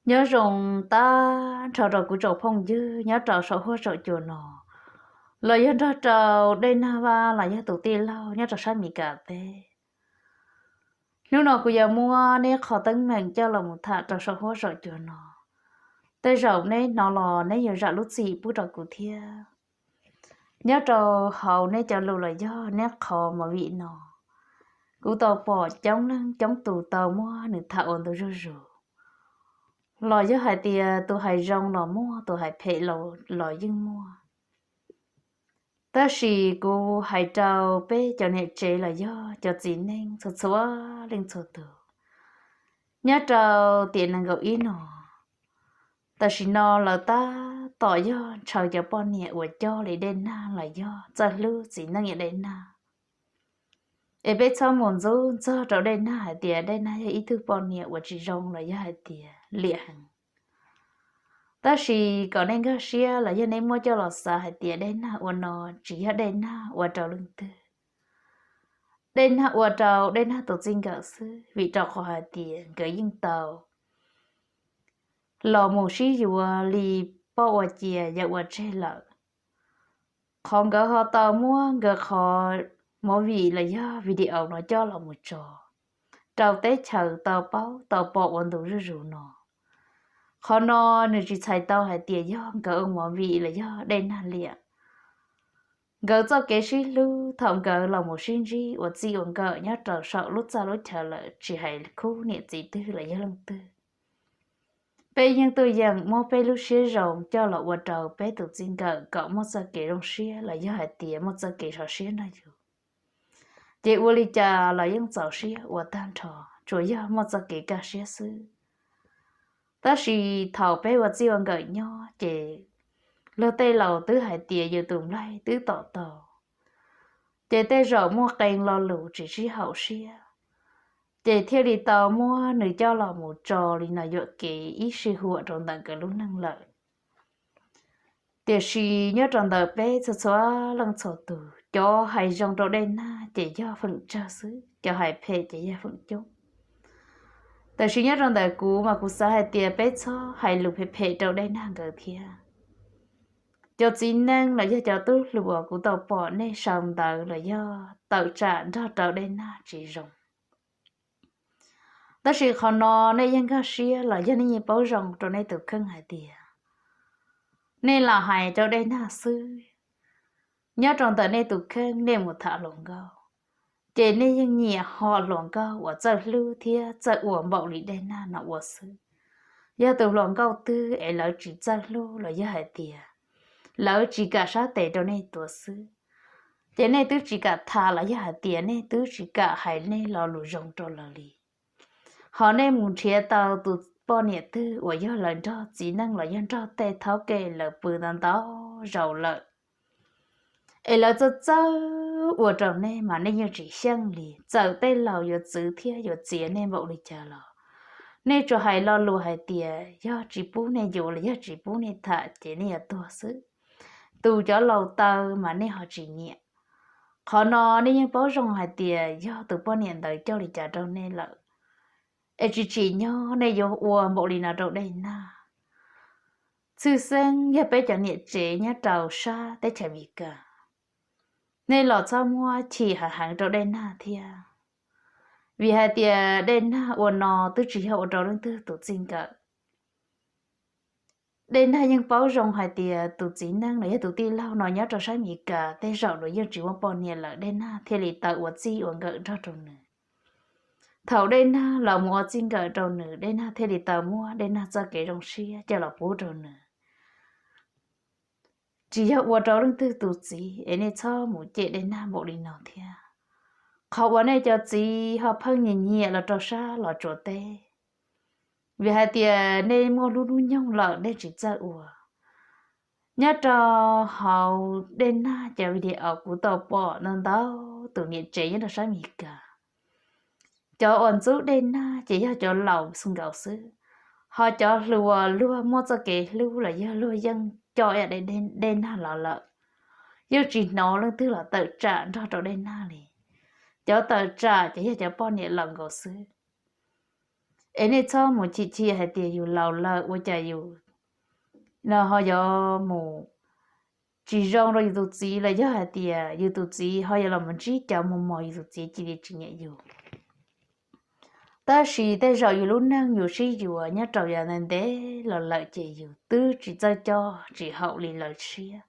Nyob zoo tag nrho rau kuv tsoom phooj ywg nyob rau saum huab saum cua no, los yog nrog rau Dej Nag Vaj los yog tus tij laug nyob rau sab Mis Kas teb. Hnub no kuv yuav muab neb qhov teeb meem coj los mus tham rau saum huab saum cua no. Tej zaum neb hnov los neb yuav zam lub txim pub rau kuv thiab. Nyob rau hauv neb cov lus los yog neb qhov movie no, kuv tau pom coob leej coob tus tau muab nws tham ua ntu zuj zus, los yog hais tias tus hais zoo los muaj, tus hais phem los yeej muaj. Tab sis kuv hais rau peb cov niam tsev los yog cov txiv neej txhua txhua leej txhua tus nyob rau tiam nees nkaum ib no, tam sim no lawv tab tom yog ntshaw cov poj niam uas coj li Dej Nag los yog txawj hlub txiv neej yog Dej Nag. Es peb txhob mus ntxub ntxog rau Dej Nag hais tias Dej Nag yog ib tug poj niam uas tsis zoo los yog hais tias liam heev. Tab sis kom nej nkag siab los yog nej muab coj los xav hais tias Dej Nag ua no tsis yog Dej Nag ua rau leej twg. Dej Nag ua rau Dej Nag tus txij nkawm xwb, vim rau qhov hais tias nkawd yeej tau los mus sib yuav li poj ua cia yawm ua tseg lawm. Qhov nkawd ho tau muab nkawd qhov movie los yog video no coj los mus tso rau teb chaws tau paub tau pom ua ntu zuj zus no. Qhov no nws tsis txhais tau hais tias yog nkawd ua movie los yog Dej Nag liam. Nkawd txoj kev sib hlub thaum nkawd los mus sib ntsib ua txij ua nkawm nyob rau saum lub txaj lub chaw lawm, tsis hais khub niam txiv twg los yog leej twg. Peb yeej tuaj yeem muab peb lub siab zoo coj los ua rau peb tus txij nkawm kom muaj txoj kev zoo siab los yog hais tias muaj txoj kev sov siab nrog yus. Ces ua li cas los yeej txaus siab ua tag nrho, tsuas yog muaj txoj kev kaj siab xwb. Tab sis thaum peb ua txij ua nkawm nyob ces luag tej laus twb hais tias yus tus nplaig twb tom tau, ces tej zaum muaj qee lo lus tsis sib haum siab, ces thiaj li tau muab nws coj los mus tso li no yuam kev ib sij huam rau ntawm nkawd lub neej lawm. Tiam sis nyob rau ntawm peb txhua txhua leej txhua tus, cov hais zoo rau Dej Nag ces yog feem tsawg xwb, cov hais phem ces yog feem coob. Tab sis nyob rau ntawm kuv mas kuv xav hais tias peb txhob hais lus phem phem rau Dej Nag nkawd thiab. Cov txiv neej los yog cov tub hluas, kuv tau pom nej sau ntawv los yog tawm tsam nrog rau Dej Nag tsis zoo. Tab sis qhov no nej yeej nkag siab los yog nej yeej paub zoo rau nej tus kheej hais tias nej lam hais rau Dej Nag xwb. Nyob rau ntawm nej tus kheej nej mus tham hluas nkauj, ces nej yeej nyiam ho hluas nkauj uas txawj hlub thiab txawj ua npaum li Dej Nag no ua xwb. Yog tus hluas nkauj twg es lawv tsis txawj hlub los yog hais tias lawv tsis kam sab tes rau nej tuav xwb, ces nej twb tsis kam tham los yog hais tias nej twb tsis kam hais nej lo lus zoo rau lawv li. Ho nej mus nrhiav tau tus poj niam twg uas yog lawv nrog txiv neej los yog nrog tej thaub ke lawv pw ntau ntau zaus lawm, es lawv txawj txawj ua rau nej mas nej yeej tsis xyeej li. Txawm tej laus yuav txwv thiab yuav txiav nej npaum li cas los nej tsuas hais lo lus hais tias yog tsis pub nej yuav los yog tsis pub nej tham ces nej yuav tuag xwb. Tus cov laus taw mas nej ho tsis nyiam. Qhov no nej yeej paub zoo hais tias yog tus poj niam ntawd coj li cas rau nej lawm, es tsis tsim nyog nej yuav ua npaum li no rau Dej Nag. Tshwj xeeb yog peb cov niam tsev nyob rau sab teb chaws Amelikas, nej los txhob muab chim heev heev rau Dej Nag thiab. Vim hais tias Dej Nag ua no twb tsis yog ua rau leej twg tus txij nkawm. Dej Nag yeej paub zoo hais tias tus txiv neej los yog tus tij laug no nyob rau sab Amelikas tej zaum nws yeej tsis muaj poj niam lawm, Dej Nag thiaj li tau ua txij ua nkawm nrog rau nws. Thaum Dej Nag los mus ua txij nkawm rau nws, Dej Nag thiaj li tau muab Dej Nag txoj kev zoo siab coj los pub rau nws. Tsis yog ua rau leej twg tus txiv, es nej txhob mus cem Dej Nag npaum li no thiab. Qhov uas nej cov txiv ho pheej nyiam nyiam los rau sab Los Tsuas teb, vim hais tias nej muaj lub hnub nyoog lawm nej tsis txawj ua. Nyob rau hauv Dej Nag cov video kuv tau pom ntau ntau tus niam tsev nyob rau sab Amelikas, cov uas ntxub Dej Nag ces yog cov laus xwb nkaus xwb. Ho cov hluas luag muaj txoj kev hlub los yog luag yeej coj ib yam Dej Nag los lawm, yeej tsis hnov leej twg los tawm tsam nrog rau Dej Nag li. Cov tawm tsam ces yog cov poj niam laus nkaus xwb. Es nej txhob mus chim chim hais tias yus laus lawm ua cas yus no ho yuav mus tsis zoo rau yus tus txiv los yog hais tias yus tus txiv ho yuav los mus ntsib cov mos mos yus tus txiv cia li tsis nyiam yus. Tab sis tej zaum yus lub neej yus sib yuav nyob rau yav ntev ntev los lawm ces yus twb tsis txawj coj tsis haum li lawv siab,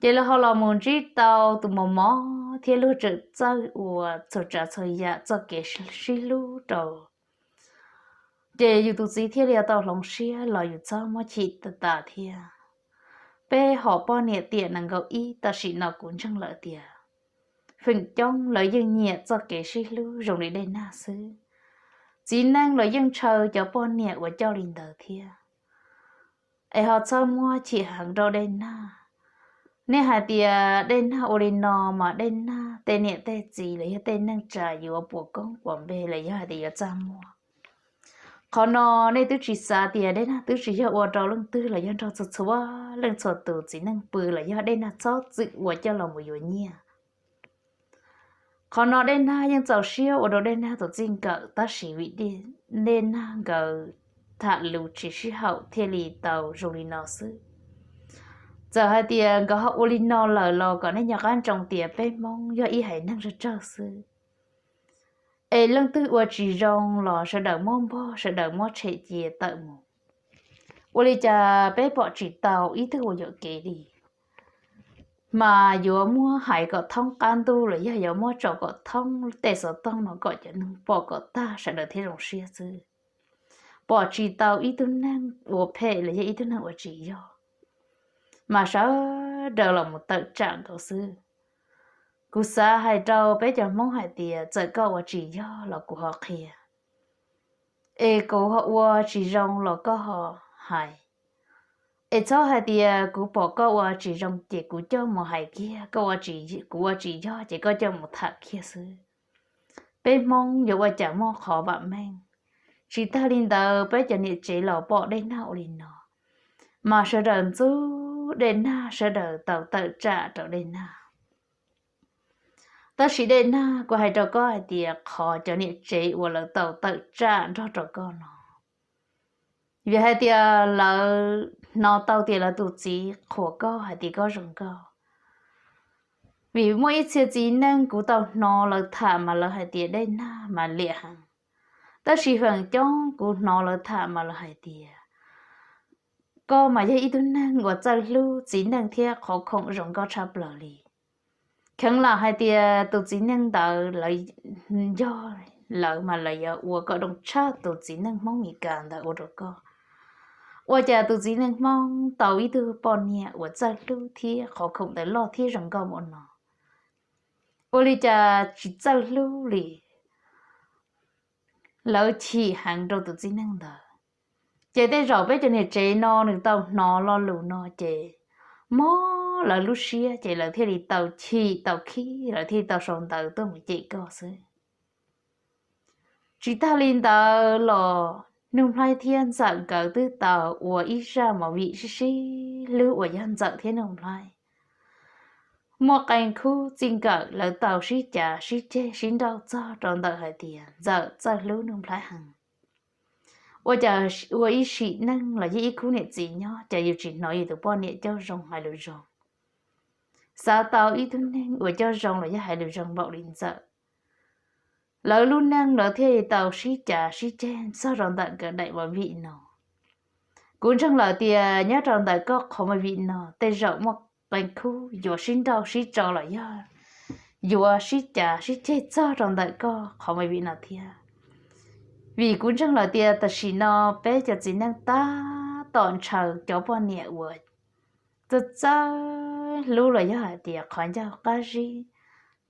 ces lawv ho los mus ntsib tau tus mos mos thiab luag tseem txawj ua txhua tsav txhua yam txoj kev sib hlub rau, ces yus tus txiv thiaj li tau hloov siab los yus txhob muab chim tas tas thiab. Peb hom poj niam tiam nees nkaum ib tam sim no kuv ntseeg lawm tias feem coob lawv yeej nyiam txoj kev sib hlub zoo li Dej Nag xwb. Txiv neej los yeej ntshaw cov poj niam uas coj li ntawd thiab. Es ho txhob muab chim heev rau Dej Nag. Nej hais tias Dej Nag ua li no mas Dej Nag tej niam tej txiv los yog tej neej tsa yuav puas koob puas npe los yog hais tias yuav txaj muag. Qhov no nej twb tsis xav tias Dej Nag twb tsis yog ua rau leej twg los yog nrog txhua txhua leej txhua tus txiv neej pw los yog Dej Nag txhob txwm ua coj los mus yuav nyiaj. Qhov no Dej Nag yeej txaus siab ua rau Dej Nag tus txij nkawm tab sis vim Dej Nag nkawd tham lus tsis sib haum thiaj li tau zoo li no xwb. Txawm hais tias nkawd ho ua li no lawm los kom nej nco qab ntsoov tias peb Hmoob yog ib haiv neeg tsawg tsawg xwb. Es leej twg ua tsis zoo los sawv daws muab npog sawv daws muab tshem cia tawm mus. Ua li cas peb pom tsis tau ib tug ua yuam kev li, mas yuav muab hais kom thoob qab ntuj los yog yuav muab tso kom thoob tej xov tooj no kom cov neeg pom kom tag sawv daws thiaj zoo siab xwb. Pom tsis tau ib tug neeg ua phem los yog ib tug neeg ua tsis yog, mas sawv daws los mus tawm tsam nkaus xwb. Kuv xav hais rau peb cov Hmoob hais tias txawm koj ua tsis yog los kuv ho qhia, es kuv ho ua tsis zoo los koj ho hais. Es txhob hais tias kuv pom koj ua tsis zoo ces kuv coj mus hais kiag, koj ua tsis, kuv ua tsis yog ces koj coj mus tham kiag xwb. Peb Hmoob yuav ua cas muaj qhov vam meej. Tsis tag li ntawd peb cov niam tsev los pom Dej Nag ua li no, mas sawv daws ntxub Dej Nag, sawv daws tau tawm tsam rau Dej Nag. Tab sis Dej Nag, kuv hais rau koj hais tias qhov cov niam tsev uas lawv tau tawm tsam nrog rau koj no, vim hais tias lawv hnov tau tias lawv tus txiv qhuas koj hais tias koj zoo nkauj. Vim muaj ib txhia txiv neej kuv tau hnov lawv tham mas lawv hais tias Dej Nag mas liam heev, tab sis feem coob kuv hnov lawv tham mas lawv hais tias koj mas yog ib tug neeg uas txawj hlub txiv neej thiab qhov khoom zoo nkauj tshaj plaws li. Kheev lam hais tias tus txiv neej ntawd lawv yog, lawv mas lawv yuav ua kom zoo tshaj tus txiv neej Hmoob Mes Kas ntawd ua rau koj. Ua cas tus txiv neej Hmoob tau ib tug poj niam uas txawj hlub thiab qhov khoom ntawd loj thiab zoo nkauj npaum no, ua li cas tsis txawj hlub li. Lawv chim heev rau tus txiv neej ntawd. Ces tej zaum peb cov niam tsev no nws tau hnov lo lus no ces mob lawv lub siab ces lawv thiaj li tau chim tau khib, lawv thiaj li tau sau ntawv tuaj mus cem koj xwb. Tsis tag li ntawd los Nuj Nplhaib thiab Ntxawm nkawd twb tau ua ib zaj movie sib sib hlub uas yog Ntxawm thiab Nuj Nplhaib. Muaj qee khub txij nkawm lawv tau sib cav sib ceg sib nrauj txog rau ntawm hais tias Ntxawm txawj hlub Nuj Nplhaib heev. Ua cas ua ib sim neej los yog ib khub niam txiv nyob cas yus tsis hnov yus tus poj niam coj zoo hais lus zoo, xav tau ib tug neeg uas coj zoo los yog hais lus zoo npaum li Ntxawm. Lawv lub neej lawv thiaj li tau sib cav sib ceg txog rau ntawm nkawd daim movie no. Kuv ntseeg lawm tias nyob rau ntawm koj qhov movie no tej zaum muaj qee khub yuav sib nrauj sib tso los yog yuav sib cav sib ceg txog rau ntawm koj qhov movie no thiab. Vim kuv ntseeg lawm tias tam sim no peb cov txiv neej tab tom ntshaw cov poj niam uas txawj txawj hlub los yog hais tias qhov ncauj qab zib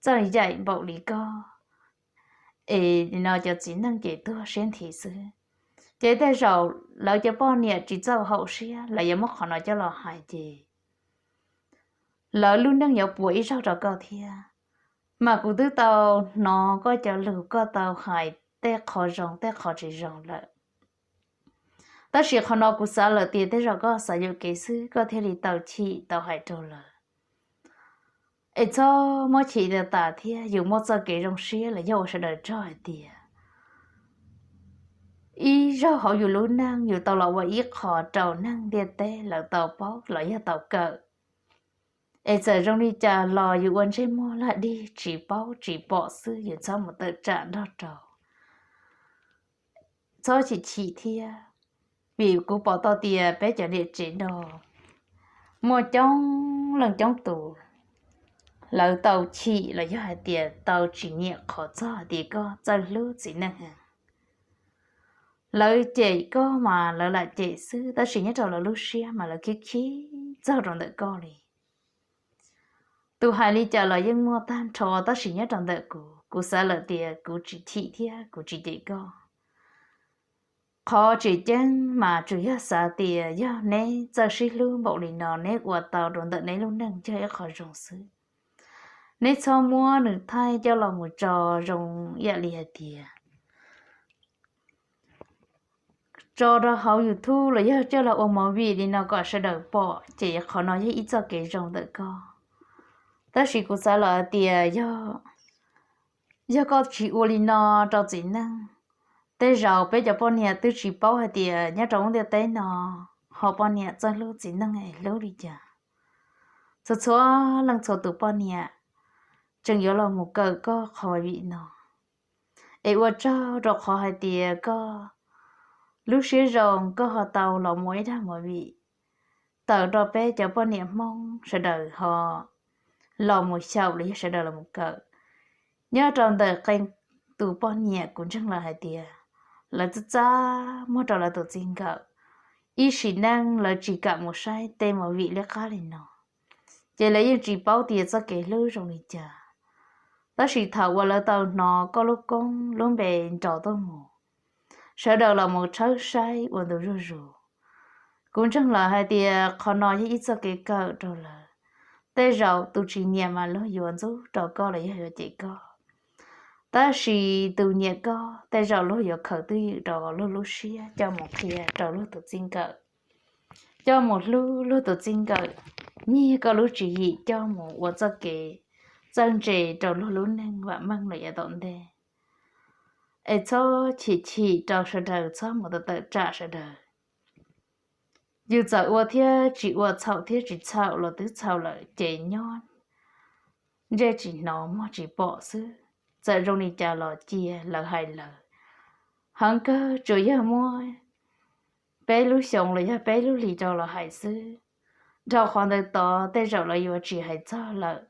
txawj yaim npaum li koj, es no cov txiv neej ces tuag siab nthi xwb. Ces tej zaum lawv cov poj niam tsis txawj haum siab lawv yuav muab qhov no coj los hais ces lawv lub neej yuav puas ib zaug rau koj thiab. Mas kuv twb tau hnov koj cov lus koj tau hais tej qho zoo tej qho tsis zoo lawm. Tab sis qhov no kuv xav lawm tias tej zaum koj xav yuam kev xwb koj thiaj li tau chim tau hais rau lawv. Es txhob muab chim tas tas thiab, yus muaj txoj kev zoo siab los yog ua sawv daws tsaug hais tias ib zaug hauv yus lub neej yus tau los ua ib qho rau neeg ntiaj teb lawv tau paub los yog tau kawm. Es txawm zoo li cas los yus ua ntsej muag laj dig tsis paub tsis pom xwb, yus txhob mus tawm tsam nrog rau. Txhob chim chim thiab, vim kuv pom tau tias peb cov niam tsev no muaj coob leej coob tus, lawv tau chim los yog hais tias tau tsis nyiam qhov txog hais tias koj txawj hlub txiv neej heev. Lawv cem koj mas lawv lam cem xwb, tab sis nyob rau lawv lub siab mas lawv khib khib txog rau ntawm koj li. Tus hais li cas los yeej muaj tag nrho, tab sis nyob rau ntawm kuv, kuv xav lawm tias kuv tsis chim thiab kuv tsis cem koj. Qhov tseem ceeb mas tsuas yog xav tias yog neb txawj sib hlub npaum li no neb ua tau rau ntawm neb lub neej yog ib qho zoo xwb. Neb txhob muab nws thaij coj los mus tso zoo ib yam li hais tias tso rau hauv YouTube los yog coj los ua movie li no kom sawv daws pom, ces qhov no yog ib txoj kev zoo ntawm koj. Tab sis kuv xav lawm hais tias yog, yog koj tsis ua li no rau txiv neej, tej zaum peb cov poj niam twb tsis paub hais tias nyob rau lub ntiaj teb no ho poj niam txawj hlub txiv neej es hlub li cas. Txhua txhua leej txhua tus poj niam tseem yuav los mus kawm koj qhov movie no. Es ua tsaug rau qhov hais tias koj lub siab zoo koj ho tau los mus ib dag movie tawm rau peb cov poj niam Hmoob sawv daws ho los mus xyaum los yog sawv daws los mus kawm. Nyob rau ntawm qee tus poj niam kuv ntseeg lawm hais tias lawv txaj txaj muag rau lawv tus txij nkawm, ib sim neej lawv tsis kam mus saib tej movie liab qab li no, ces lawv yeej tsis paub tias txoj kev hlub zoo li cas. Tab sis thaum uas lawv tau hnov koj lub koob lub npe nrov tuaj mus, sawv daws los mus tshawb saib ua ntu zuj zus. Kuv ntseeg lawm hais tias qhov no yog ib txoj kev kawm rau lawv. Tej zaum tus tsis nyiam mas luag yuav ntxub rau koj los yog yuav cem koj, tab sis tus nyiam koj tej zaum luag yuav khaws twj ywm rau luag lub siab coj mus qhia rau luag tus txij nkawm, coj mus hlub luag tus txij nkawm, nyiag koj lub tswv yim coj mus ua txoj kev txawj ntse rau luag lub neej vam meej lawm yav tom ntej. Es txhob chim chim rau sawv daws, txhob mus tawm tawm tsam sawv daws. Yus txawm ua thiab tsis ua, txhaum thiab tsis txhaum los twb txhaum lawm ces nyob ntsej tsis hnov muag tsis pom xwb. Txawm zoo li cas los cia lawv hais lawv, heev kawg tsuas yog muab peb lub xyoo los yog peb lub hlis rau los hais xwb. Dhau qhov ntawd tod tej zaum lawv yuav tsis hais txog lawm.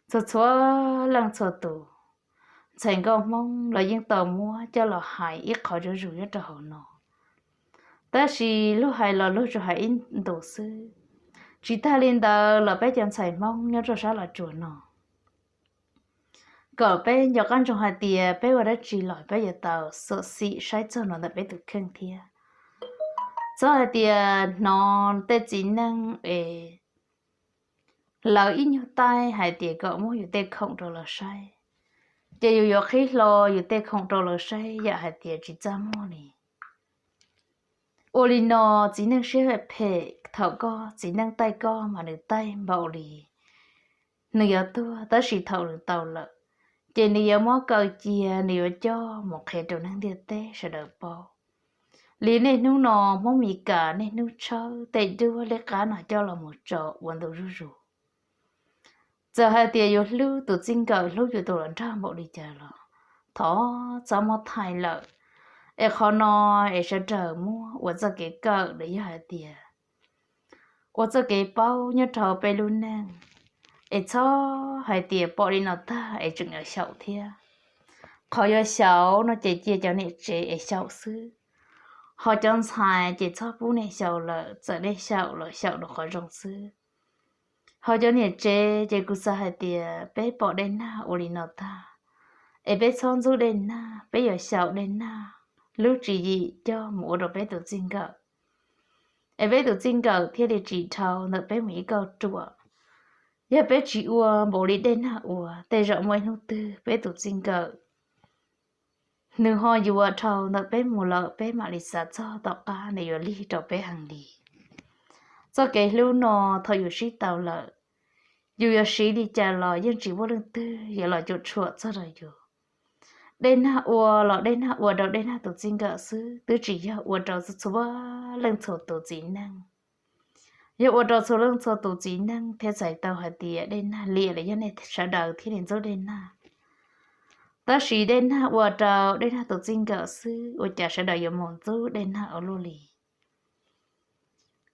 Txhua txhua leej txhua tus, ntxhais nkauj Hmoob los yeej tau muab coj los hais ib qho zuj zus nyob rau hauv no, tab sis luag hais los luag tsuas hais ib ntus xwb. Tsis tag li ntawd los peb cov ntxhais Hmoob nyob rau sab Los Tsuas no, kom peb nco qab ntsoov hais tias peb ua dab tsi los peb yuav tau xyuam xim saib txog no ntawm peb tus kheej thiab. Txhob hais tias hnov tej txiv neej es lawv ib nyuag taij hais tias kom muab yus tej khoom rau lawv saib, ces yus yuav qhib hlo yus tej khoom rau lawv saib yam hais tias tsis txaj muag li. Ua li no txiv neej siab phem, thaum koj txiv neej taij koj mas nws taij npaum li nws yuav tuag, tab sis thaum nws tau lawm, ces nws yuav muab kaw cia, nws yuav coj mus qhia rau neeg ntiaj teb sawv daws paub. Li niaj hnub no Hmoob Mes Kas niaj hnub tshawb tej duab liab qab no coj los mus tso ua ntu zuj zus. Txawm hais tias yus hlub tus txij nkawm, hlub yus tus hluas nraug npaum li cas los thov txhob muab thaij lawm. Es qhov no es sawv daws muab ua txoj kev kawm los yog hais tias ua txoj kev paub nyob rau peb lub neej. Es txhob hais tias pom li no tag es tseem yuav xyaum thiab. Qhov yuav xyaum no ces cia cov niam tsev es xyaum xwb. Ho cov ntxhais ces txhob pub nej xyaum lawm, txawm nej xyaum los xyaum rau qhov zoo xwb. Ho cov niam tsev ces kuv xav hais tias peb pom dej nag ua li no tag, es peb txhob ntxub dej nag, peb yuav xyaum dej nag lub tswv yim coj mus ua rau peb tus txij nkawm, es peb tus txij nkawm thiaj li tsis dhau ntawm peb mus ib kauj ruam. Yog peb tsis ua npaum li dej nag ua, tej zaum muaj ib hnub twg peb tus txij nkawm nws ho yuav dhau ntawm peb mus lawm, peb mam li xav txog tom qab nws yuav lig rau peb heev li. Txoj kev hlub no thaum yus sib tau lawm, yus yuav siv li cas los yeej tsis muaj leej twg yuav los cuam tshuam txog rau yus. Dej Nag ua los Dej Nag ua rau Dej Nag tus txij nkawm xwb, twb tsis yog ua rau txhua leej txhua tus txiv neej. Yog ua rau txhua leej txhua tus txiv neej thiaj txhais tau hais tias Dej Nag liam los yog nej sawv daws thiaj li ntxub Dej Nag. Tab sis Dej Nag ua rau Dej Nag tus txij nkawm xwb, ua cas sawv daws yuav mus ntxub Dej Nag ua luaj li?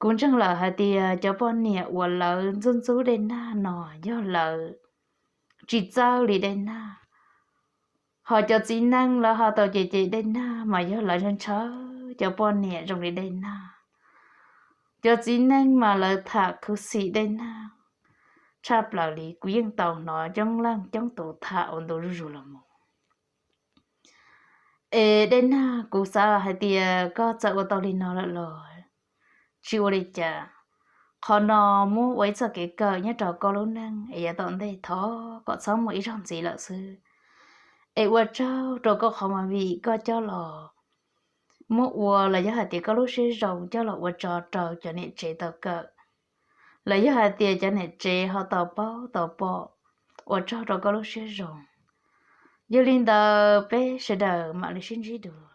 Kuv ntseeg lawm hais tias cov poj niam uas lawv ntxub ntxub Dej Nag no yog lawv tsis txawj li Dej Nag, ho cov txiv neej lawv ho tau cem cem Dej Nag mas yog lawv ntshaw ntshaw cov poj niam zoo li Dej Nag. Cov txiv neej mas lawv tham khuv xim Dej Nag tshaj plaws li. Kuv yeej tau hnov coob leej coob tus tham ua ntu zuj zus los mus. Es Dej Nag, kuv xav hais tias koj txawm ua tau li no lawm los tsis ua li cas. Qhov no muab ua ib txoj kev kawm nyob rau koj lub neej es yav tom ntej thov kom txhob muaj ib zaug ntxiv lawm xwb. Es ua tsaug rau koj qhov movie koj coj los muab ua los yog hais tias koj lub siab zoo coj los ua tso rau cov niam tsev tau kawm, los yog hais tias cov niam tsev ho tau paub tau pom. Ua tsaug rau koj lub siab zoo. Yog li ntawd peb sawv daws mam li sib ntsib dua.